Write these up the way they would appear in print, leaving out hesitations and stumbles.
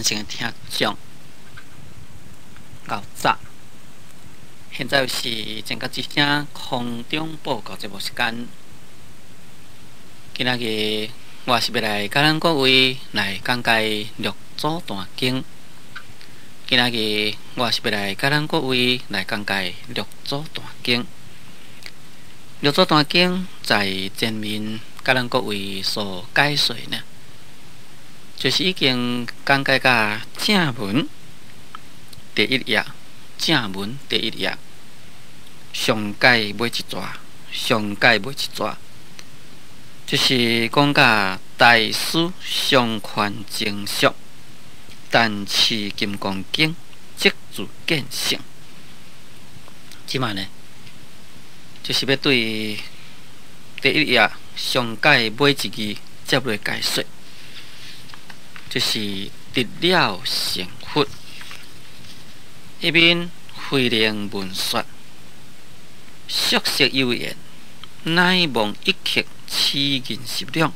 虔誠的聽眾，𠢕早。現在是正覺之聲空中報告節目時間。今仔日我是欲來佮咱各位來講解六祖壇經。今仔日我是欲來佮咱各位來講解六祖壇經。六祖壇經在前面佮咱各位所解說呢，就是已經講解到正文第一頁，正文第一頁，上蓋尾一逝，上蓋尾一逝，就是講到大師常勸僧俗，但持金剛經，即自見性。這擺呢，就是欲對第一頁上蓋尾一字接落解說。就是直了成佛，一面慧能聞說，俗色有緣，乃望一刻痴銀十兩，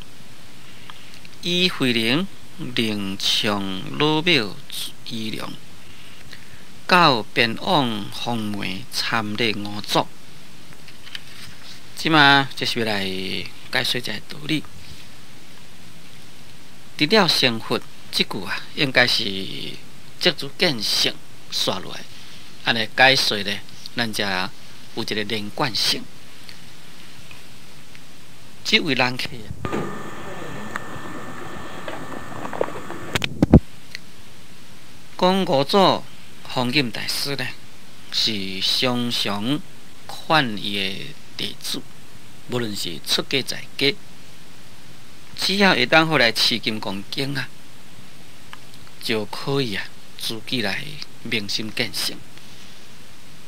以慧能另創老廟衣量，到邊往黃梅參禮五祖。這擺就是欲來解說這个道理。直了成佛這句啊，應該是即自見性煞落來，按呢解說咧，咱才有一個連貫性。這位人客講五祖弘忍大師咧，是常常勸伊的弟子，無論是出家在家，只要會當好來持金剛經啊，就可以啊，自己來明心見性。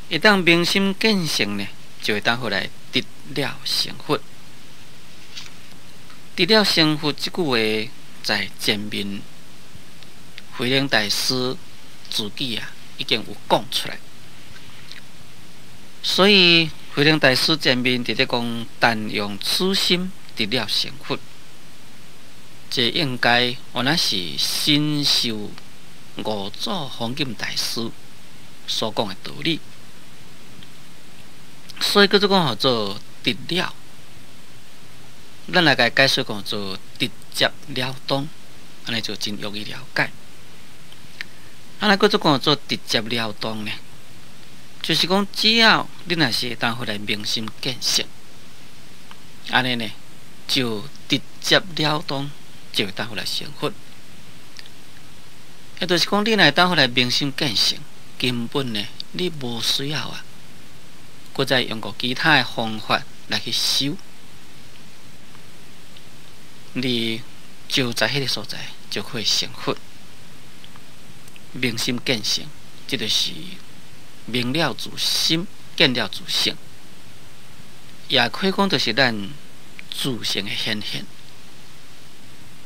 會當明心見性呢，就會當好來直了成佛。直了成佛這句話，在前面慧能大師自己啊，已經有講出來。所以慧能大師前面佇咧講，但用此心直了成佛。這應該原來是深受五祖弘忍大師所講的道理，所以叫做講號做直了。咱來共解說講做直接了當，按呢就真容易了解。啊，若閣做講做直接了當呢，就是講只要你若是會當好來明心見性，按呢呢就直接了當。就會當好來成佛，也就是講，你若會當好來明心見性，根本呢，你無需要啊，閣再用過其他的方法來去修，你就在彼个所在就可以成佛。明心見性，這就是明了自心，見了自性，也可以講就是咱自性的顯現。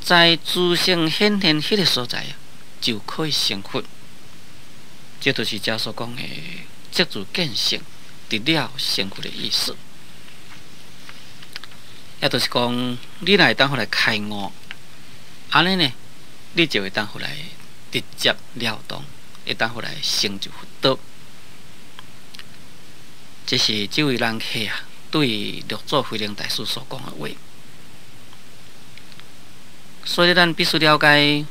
在自性顯現彼個所在啊，就可以成佛。這就是遮所講的即自見性，直了成佛的意思。也就是講，你若會當好來開悟，按呢呢，你就會當好來直接了當，會當好來成就佛道。這是這位人客啊，對六祖慧能大師所講的話。所以，咱必須了解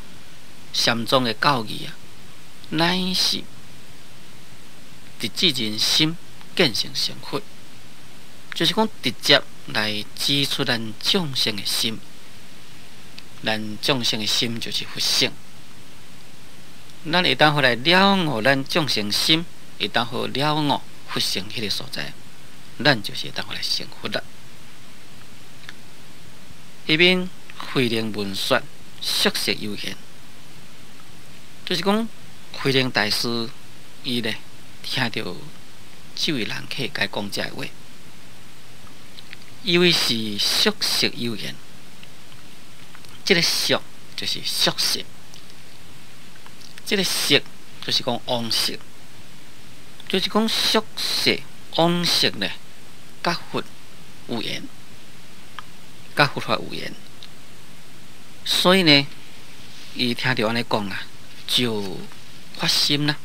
禪宗的教義啊，乃是直指人心，見性成佛，就是講直接來指出咱眾生的心，咱眾生的心就是佛性。咱會當好來了悟咱眾生心，會當好了悟佛性彼个所在，咱就是會當好來成佛啦。彼面慧能聞說，俗色有緣，就是講慧能大師伊咧聽著這位人客共伊講這个話，以為是俗色有緣，這个俗就是俗色，這个色就是講往昔，就是講俗色往昔咧，佮佛有緣，佮佛法有緣。所以呢，伊聽著按呢講啊，就發心啦。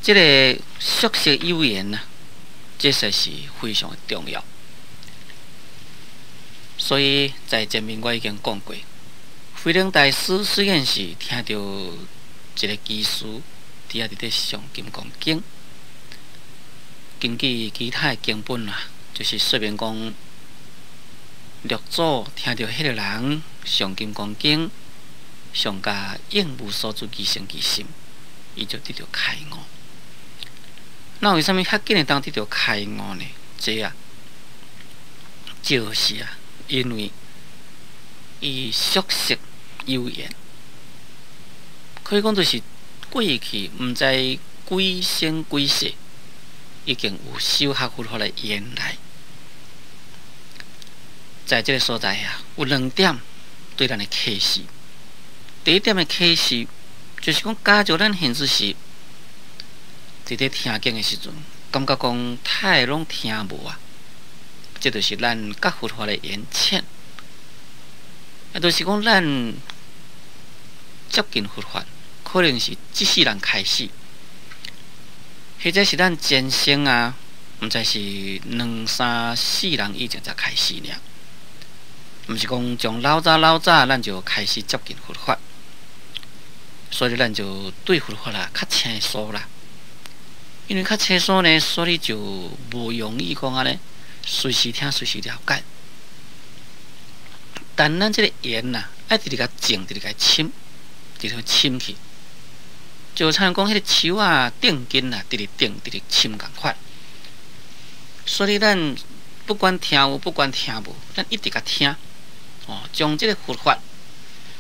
這个熟悉有緣啊，這實在是非常的重要。所以在前面我已經講過，慧能大師雖然是聽著一个居士佇遐佇咧誦金剛經，根據其他的經本啊，就是說明講六祖聽著彼个人誦金剛經，誦甲應無所住而生其心，伊就得著開悟。那為啥物遐緊會當得著開悟呢？這啊，就是啊，因為伊熟悉有緣，可以講就是過去毋知幾生幾世，已經有修學佛法的緣來。在這个所在啊，有兩點對咱的啟示。第一點的啟示，就是講，假如咱現實是佇咧聽經的時陣，感覺講太攏聽無啊，這就是咱佮佛法的緣淺。啊，就是講咱接近佛法，可能是這世人開始，或者是咱前生啊，毋知是兩三世人以前才開始爾。毋是講從老早老早，咱就開始接近佛法，所以咱就對佛法啊較生疏啦。因為較生疏呢，所以就無容易講按呢，隨時聽隨時了解。但咱這个緣啊，愛直直共種，直直共深，直直深去，就親像講彼个樹仔釘根啊，直直釘，直直深仝款。所以咱不管聽有，不管聽無，咱一直共聽，哦，將這个佛法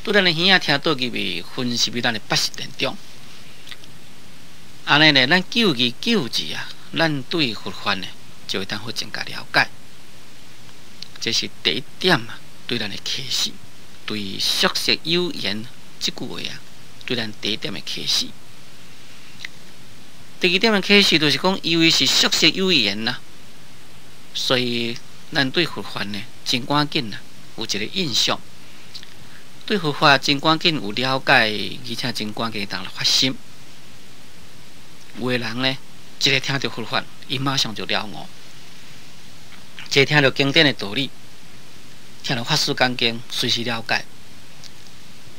對咱的耳仔聽倒入去，分析於咱的八識田中。按呢呢，咱久而久之啊，咱對佛法呢就會當好增加了解。這是第一點啊，對咱的啟示，對熟悉有緣這句話啊，對咱第一點的啟示。第二點的啟示就是講，因為是熟悉有緣啦，所以咱對佛法呢真趕緊啊，有一个印象，對佛法真趕緊有了解，而且真趕緊當來發心。有的人呢，一个聽著佛法，伊馬上就了悟；一个聽著經典的道理，聽著法師講經，隨時了解；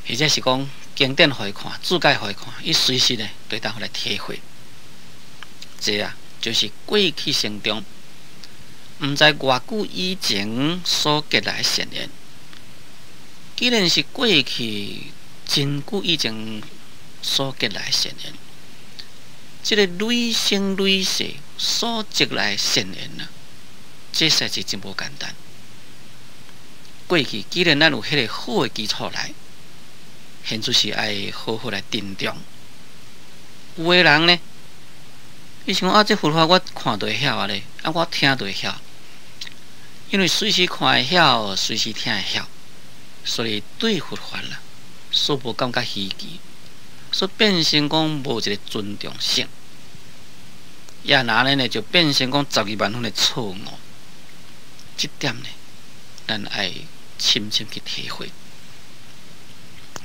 或者是講經典予伊看，注解予伊看，伊隨時呢就會當來體會。這啊，就是過去生中，毋知偌久以前所結來的善緣。既然是過去真久以前所結來的善緣，這个累生累世所積來的善緣啊，這實在是真無簡單。過去既然咱有彼个好的基礎來，現在是愛好好來珍重。有的人呢，伊想講啊，這佛法我看就會曉啊咧，啊我聽就會曉，因為隨時看會曉，隨時聽會曉，所以對佛法啦，所無感覺稀奇，所以變成講無一个尊重性，也若按呢就變成講十二萬分的錯誤。這點呢，咱愛深深去體會。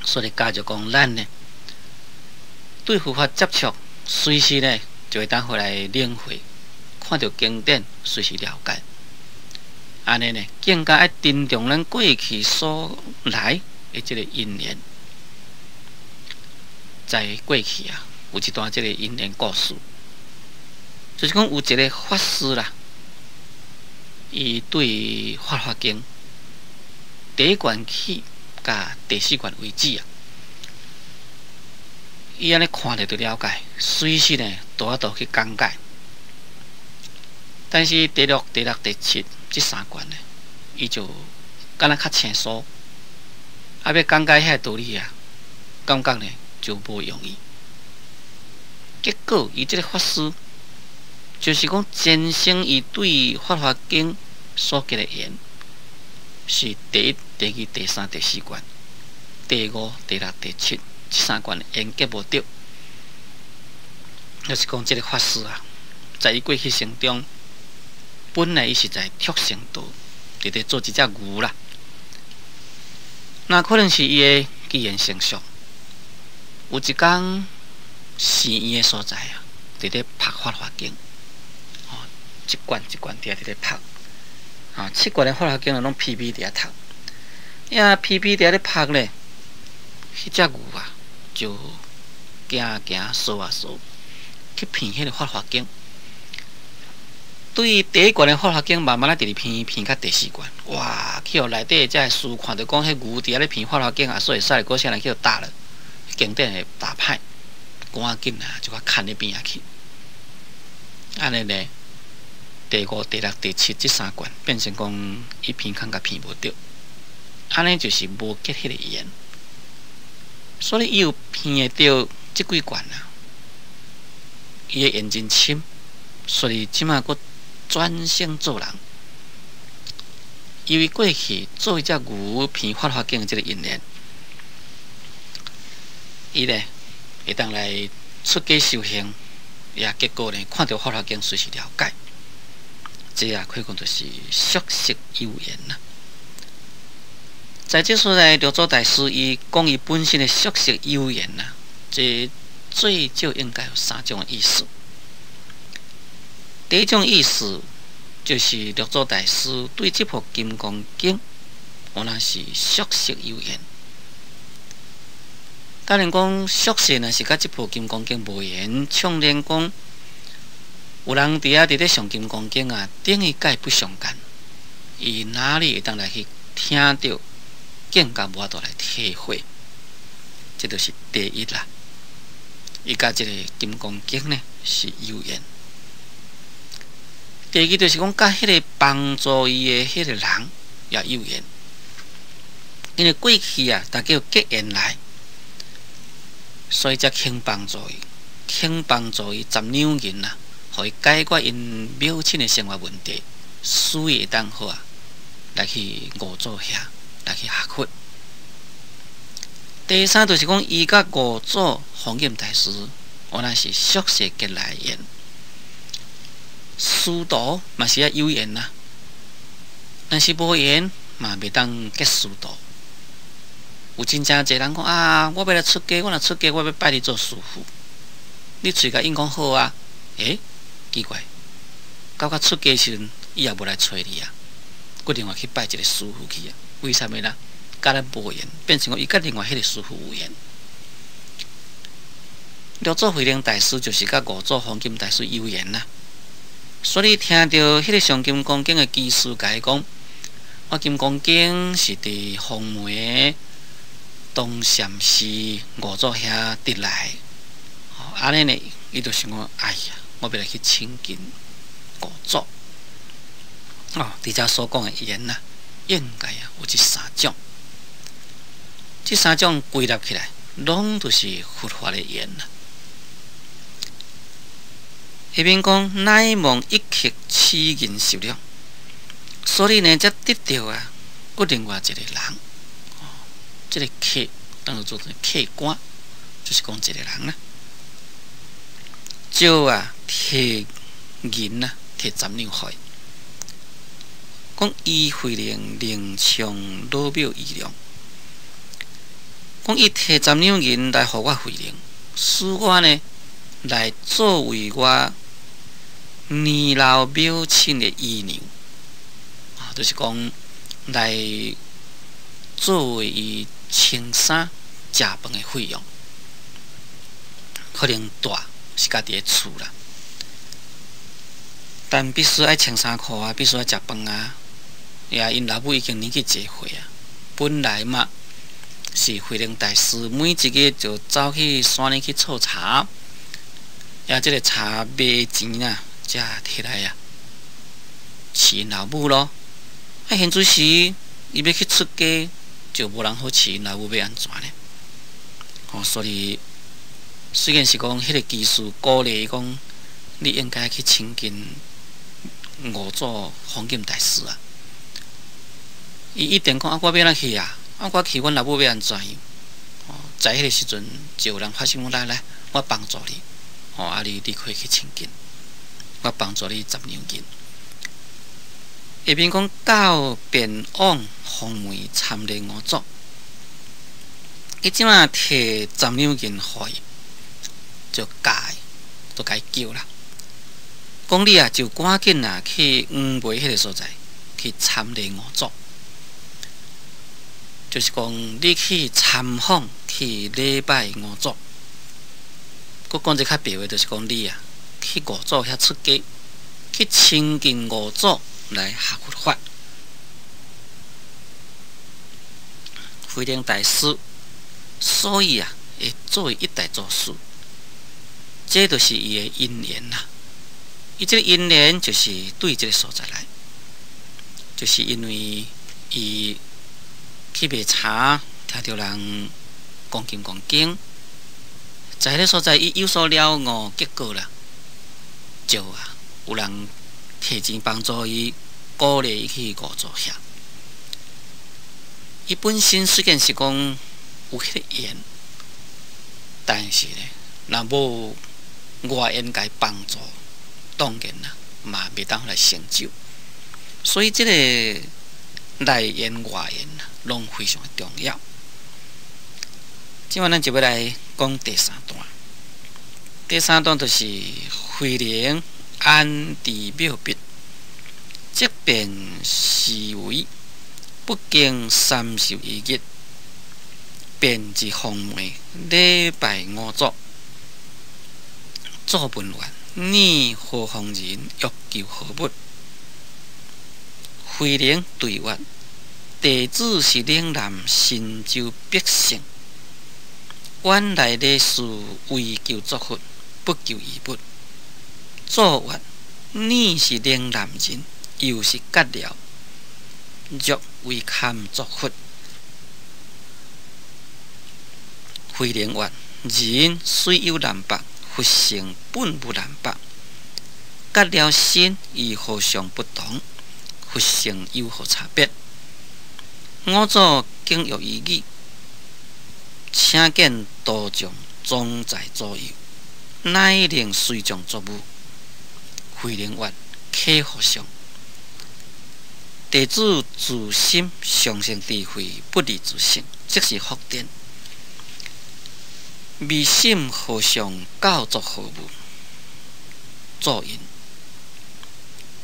所以假如講咱呢，對佛法接觸，隨時呢就會當回來領會，看著經典隨時了解。按呢呢，更加愛珍重咱過去所來的這个因緣。在過去啊，有一段這个因緣故事，就是講有一个法師啦，伊對《法華經》第一願起佮第四願為止啊，伊按呢看著就了解，隨時呢都有法度去講解。但是第六、第六、第七這三願呢，伊就敢若較生疏，啊，欲講解遐个道理啊，感覺呢就無容易。結果，伊這个法師就是講前生伊對《法華經》所結的緣，是第一、第二、第三、第四願，第五、第六、第七這三願緣結無著。就是講這个法師啊，在伊過去生中，本來伊是在畜生道，佇咧做一隻牛啦。那可能是伊的機緣成熟，有一工寺院的所在啊，佇咧拍法華經，哦，一卷一卷佇遐佇咧拍，啊，七卷的法華經攏披披佇遐讀，呀，披披佇遐咧拍咧，彼隻牛啊，就行行踅啊踅，去闻彼个法華經。對第一卷的法華經，慢慢仔直直闻闻到第四卷，哇！去予內底遮个師看著講，彼牛佇遐咧聞法華經啊，所以使閣啥人去予打了，經典會打歹，趕緊啊，就共牽咧邊仔去。按呢咧，第五、第六、第七這三卷變成講伊聞空共聞無著，按呢就是無結彼個緣，所以伊有聞會著這幾卷啊，伊的緣真深，所以這馬閣轉生做人，因為過去做一隻牛聞法華經的這個因緣，伊咧會當來出家修行，也結果呢，看著法華經隨時了解，這啊可以講就是宿世有緣啦。在這所在，六祖大師伊講伊本身的宿世有緣啦，這最少應該有三種的意思。第一種意思就是六祖大師對這部《金剛經》，原來是宿世有緣。當然講宿世呢是佮這部《金剛經》無緣，像連講有人佇遐佇咧誦《金剛經》啊，等於佮伊不相干，伊哪裡會當來去聽著，更加無法度來體會，這就是第一啦。伊佮這個《金剛經》呢是有緣。第二就是講，佮彼個幫助伊的彼個人也有緣，因為過去啊，大家有結緣來，所以才肯幫助伊，肯幫助伊十兩銀啊，予伊解決𪜶母親的生活問題，使伊會當好啊，來去五祖遐來去學佛。第三就是講，伊佮五祖弘忍大師，原來是宿世結來緣。師徒嘛是愛有緣啦，若是無緣嘛袂當結師徒。有真正濟人講啊，我欲來出家，我若出家，我欲拜你做師父。你喙共應講好啊？欸，奇怪，到較出家時陣，伊也無來揣你啊，閣另外去拜一個師父去啊？為啥物啦？佮咱無緣，變成講伊佮另外彼個師父有緣。六祖慧能大師就是佮五祖弘忍大師有緣啦。所以聽著彼個誦金剛經的居士共伊講，我金剛經是佇黃梅東禪寺五祖遐得來，按呢呢，伊就想講，哎呀，我欲來去親近五祖。哦，佇遮所講的緣啊，應該啊有這三種，這三種歸納起來，攏都是佛法的緣啊。下面講乃望一客取銀十兩，所以呢，才得著啊，閣另外一個人，哦，這個客當做做客官，就是講一個人啦。借啊，提銀啊，提十兩予伊，講伊惠能靈暢老廟姨娘，講伊提十兩銀來予我惠能，使我呢來作為我年老母親的姨娘，啊，就是講來作為伊穿衫、食飯的費用，可能住是家己的厝啦，但必須愛穿衫褲啊，必須愛食飯啊。也𪜶老母已經年紀濟歲啊，本來嘛是慧能大師每一個就走去山裡去採茶，也這個茶賣錢啊，才提來啊，飼𪜶老母咯。啊，現此時伊欲去出家，就無人好飼𪜶老母，欲按怎呢？哦，所以雖然是講彼個居士鼓勵伊講，你應該去親近五祖弘忍大師啊。伊一定講啊，我欲按怎去啊？啊，我去，阮老母欲按怎樣？哦，在彼個時陣就有人發心講來來，我幫助你。哦，啊你你可以去親近，我幫助你十兩銀。下面講到便往黃梅參禮五祖，伊這馬提十兩銀予伊，就教伊，就共伊叫啦。講你啊，就趕緊啊去黃梅彼個所在去參禮五祖，就是講你去參訪去禮拜五祖。閣講一個較白話，就是講你啊去五祖遐出家，去親近五祖來學佛法。慧能大師，所以啊會作為一代祖師，這就是伊的因緣啦。伊這個因緣就是對這個所在來，就是因為伊去賣茶，聽著人講經講經，在彼個所在伊有所了悟，結果啦，就啊有人提錢幫助伊，鼓勵伊去五祖遐。伊本身雖然是講有彼個緣，但是呢，若無外緣共伊幫助，當然啦，嘛袂當來成就。所以這個內緣外緣啊，攏非常的重要。這擺咱就欲來講第三段。第三段就是慧能安置廟別，即便思維不經31日，便至黃梅禮拜五祖，祖問曰：你何方人？欲求何物？慧能對曰：弟子是嶺南神州百姓，遠來禮事，為求作佛，不求異物。祖曰：你是嶺南人，又是鍥了，若為堪作佛？慧能曰：人雖有南北，佛性本無南北。覺了身與和尚不同，佛性有何差別？五祖警欲伊語，請見道眾總在左右，乃能隨眾作務。慧能曰：啟和尚，弟子自心相信智慧，不離自性，即是福田。未審和尚教作何物？祖云：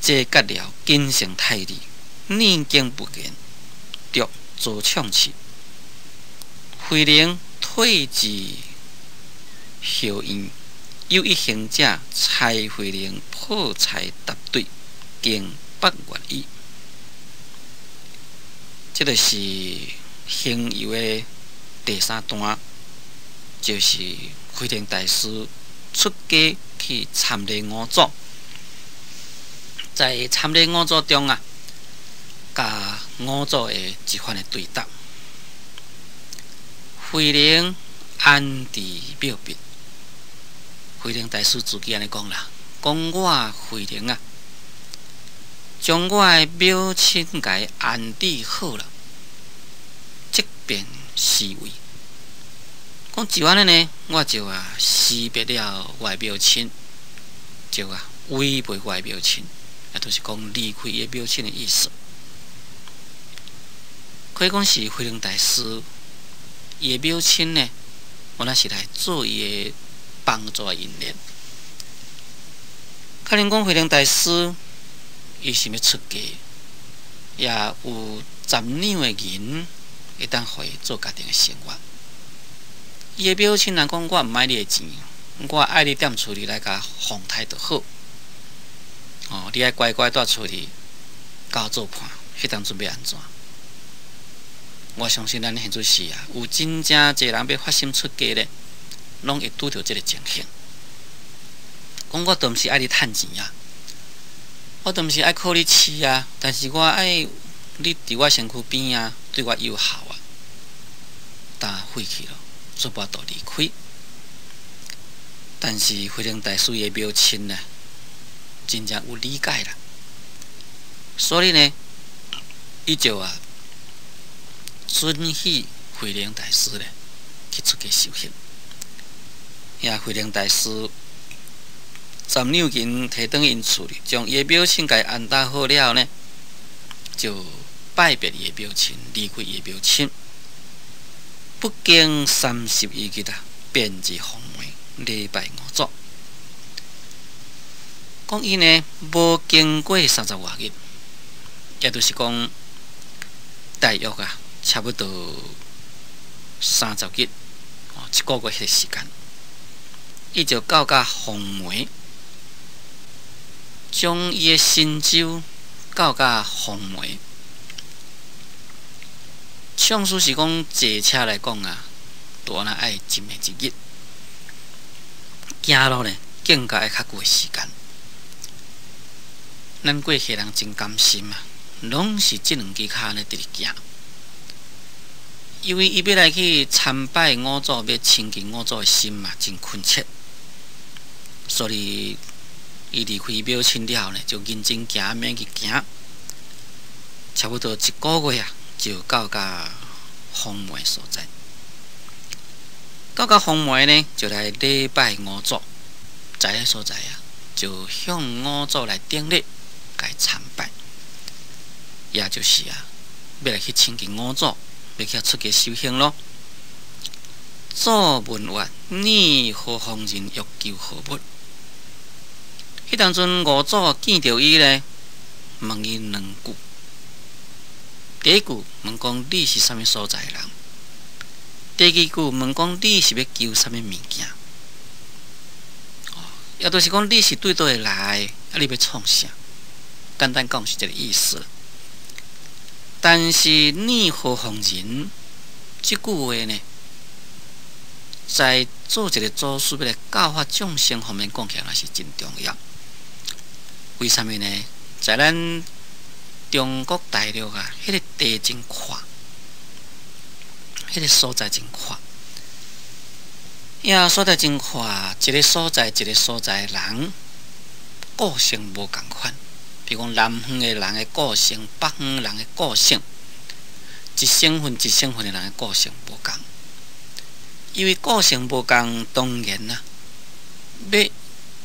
這覺了謹慎太理，念經不言，著做唱詞。慧能退至後院，有一行者差慧能破柴答對，經8月矣。這就是行遊的第三段，就是慧能大師出家去參禮五祖，在參禮五祖中啊，佮五祖的一番的對答。慧能安置廟別，慧能大師自己按呢講啦，講我慧能啊，將我的母親共安置好了，即便思維。講就按呢呢，我就啊辭別了我的母親，就啊違背我的母親，也就是講離開伊的母親的意思。可以講是慧能大師伊的母親呢，原來是來做伊的幫助的因緣。可能講慧能大師伊想欲出家，也有十兩的銀會當予伊做家庭的生活。伊的母親人講：我毋愛你的錢，我愛你踮厝裡來共奉刣就好。哦，你愛乖乖蹛厝裡共我做伴，彼當陣欲按怎？我相信咱現陣時啊，有真正濟人欲發心出家咧，攏會拄著這个情形。講我都毋是愛你趁錢啊，我都毋是愛靠你飼啊，但是我愛你佇我身軀邊啊，對我友好啊，但廢去咯，煞無法度離開。但是慧能大師的母親呢，真正有理解啦，所以呢，伊就啊准許慧能大師咧去出家修行。遐慧能大師十兩銀提轉𪜶厝裡，將伊的母親共安搭好了後呢，就拜別伊的母親，離開伊的母親，不經31日啊，便至黃梅禮拜五祖。講伊呢，無經過三十外日，也就是講大約啊，差不多三十日，哦，一個月彼個時間，伊就到甲黃梅，將伊的神州到甲黃梅。上書是講坐車來講啊，都按呢愛一暝一日，行路呢更加愛較久的時間。咱過去人真甘心啊，攏是這兩支跤按呢佇咧行。因為伊欲來去參拜五祖，欲親近五祖的心嘛，真懇切，所以伊離開廟墾了後呢，就認真行，免去行，差不多一個月啊，就到甲黃梅所在。到甲黃梅呢，就來禮拜五祖，在彼所在啊，就向五祖來頂禮，共伊參拜，也就是啊，欲來去親近五祖，欲去出家修行囉。祖問曰：你何方人？欲求何物？彼當陣五祖見著伊呢，問伊兩句。第一句問講你是啥物所在人？第二句問講你是欲求啥物物件？也就是講你是對佗位來，啊你欲創啥？簡單講是這个意思。但是你何方人？這句話呢，在做一个祖師欲來教化眾生方面講起來，是真重要。為啥物呢？在咱中國大陸啊，彼个地真闊，彼个所在真闊，呀，所在真闊，一个所在一个所在人個性無仝款。比如講南方的人的個性，北方人的個性，一省份一省份的人的個性無仝。因為個性無仝，當然啊，欲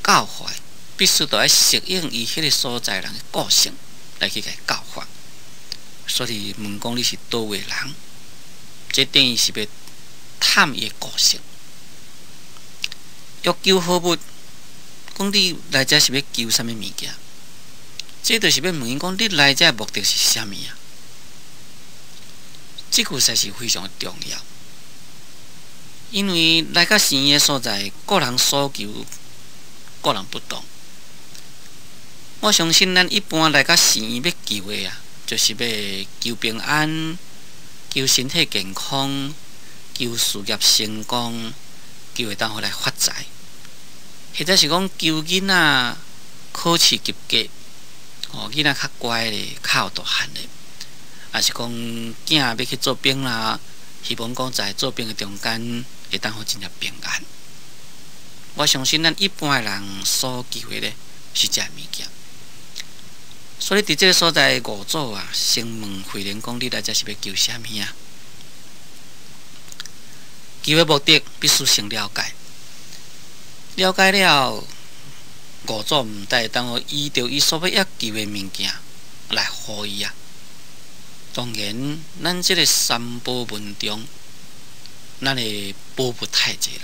教化必須著愛適應伊彼个所在人的個性來去共伊教化。所以問講你是佗位人，這等於是欲探伊的個性。欲求何物？講你來遮是欲求啥物物件？這就是欲問伊講，你來遮的目的是啥物啊？這句實在是非常的重要，因為來到寺院的所在，各人所求，各人不同。我相信咱一般來到寺院欲求的啊，就是欲求平安、求身體健康、求事業成功、求會當予來發財，或者是講求囡仔考試及格。哦，囡仔較乖咧，較有大漢咧，抑是講囝欲去做兵啦，希望講在做兵的中間會當予真正平安。我相信咱一般的人所求的咧是這个物件。所以佇這个所在，五祖啊，先問慧能講：你來遮是欲求啥物啊？求的目的必須先了解，了解了。五祖毋但會當予依著伊所欲要求的物件來予伊啊。當然，咱這个三寶門中，咱的寶物太濟啦。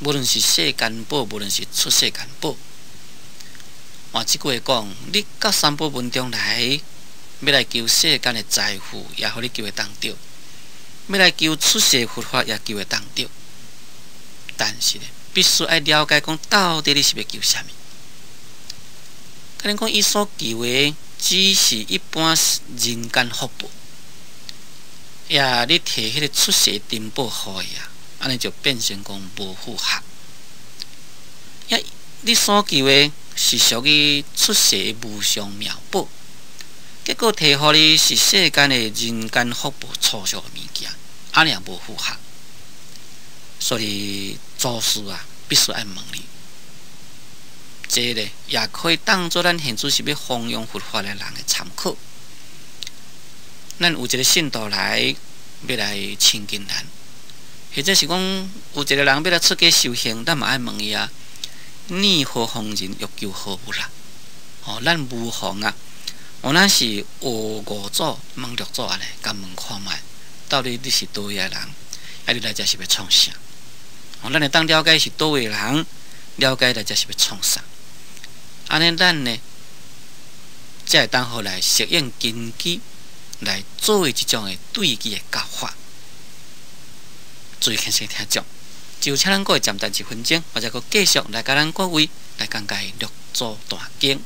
無論是世間寶，無論是出世間寶。換一句話講，你到三寶門中來，欲來求世間的財富，也予你求會當著；欲來求出世佛法，也求會當著。但是呢，必須愛了解講，到底你是欲求啥物？可能講伊所求的只是一般人間福報，呀，你提彼个出世珍寶予伊啊，按呢就變成講無符合。呀，你所求的是屬於出世的無上妙寶，結果提予你是世間的人間福報粗俗的物件，按呢也無符合。所以祖師啊，必須愛問你，這个也可以當做咱現在是欲弘揚佛法的人的參考。咱有一个信徒來，欲來親近咱，或者是講有一个人欲來出家修行，咱嘛愛問伊啊：你何方人，欲求何物啦？哦，咱無妨啊，哦，咱是學五祖問六祖按呢，共問看覓，到底你是佗位的人？啊，你來遮是欲創啥？哦，咱會當了解是佗位人，了解來遮是欲創啥？按呢，咱呢，才會當好來適應根基來做這種的對治的教法。注意聽聲聽眾，就請咱各位暫停一分鐘，我再閣繼續來共咱各位來講解六祖壇經。